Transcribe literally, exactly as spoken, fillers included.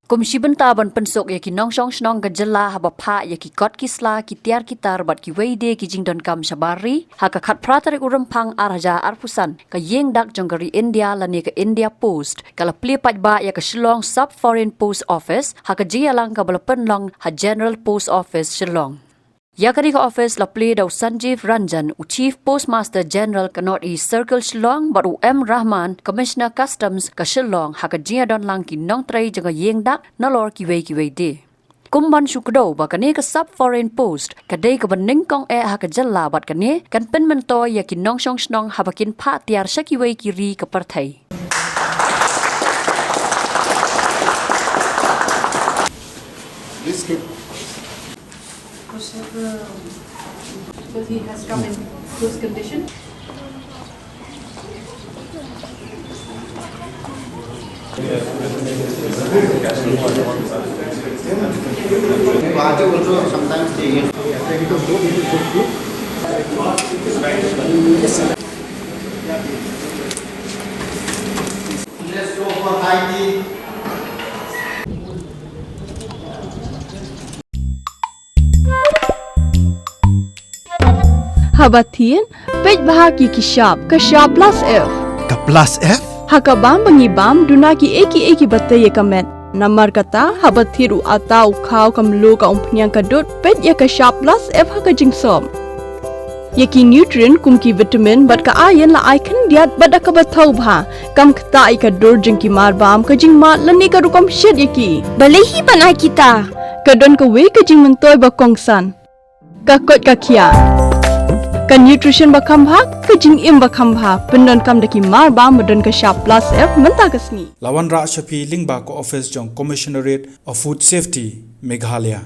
Kum shi bynta ban pynsuk ïa ki nongshong shnong ka jylla haba phah ïa ki kot ki sla, ki tiar ki tar bad kiwei de ki jingdonkam shabar ri, ha ka khatphra tarik u Rymphang ar hajar arphew san ka ïing dak jong ka ri India lane ka India Post ka la plie paidbah ïa ka Shillong Sub Foreign Post Office ha ka jingïalang kaba la pynlong ha General Post Office Shillong. Ïa kane ka office la plie da u Sanjeev Ranjan, u Chief Postmaster General ka North East Circle Shillong, bad u M Rahman, Commissioner Customs ka Shillong, ha ka jingïadon lang ki nongtrei jong ka ïing dak nalor kiwei kiwei de. Kum ban shu kdew ba kane ka Sub Foreign Post ka dei kaba nyngkong eh ha ka jylla bad kane kan pynmyntoi ïa ki nongshong shnong haba kin phah tiar sha kiwei ki ri ka pyrthei. Please keep. Because he has come in close condition. Haba thied, peit bha ïa ki shap, ka shap plus F. Ka plus F? Ha ka bam ba ngi bam, duna kiei kiei kiba tei ïa ka met. Namar kata, haba thied u atta, u khaw, ka mluh, ka umphniang, ka dud, peit ïa ka shap plus F ha ka jingsop. Ïa ki nutrient kum ki vitamin bad ka iron la ai khyndiat bad da kaba thaw bha. Kam ktah ïa ka dur jong ki marbam, ka jingmad lane ka rukom shet ïa ki. Balei hi ban ai kita? Ka don kawei ka jingmyntoi ba kongsan. Ka koit ka khiah. Ka nutrition ba kham bha, ka jingim ba kham bha. Pyndonkam da ki marbam ba don ka shap plus F mynta ka sngi. La wanrah sha phi lyngba ka office jong Commissionerate of Food Safety, Meghalaya.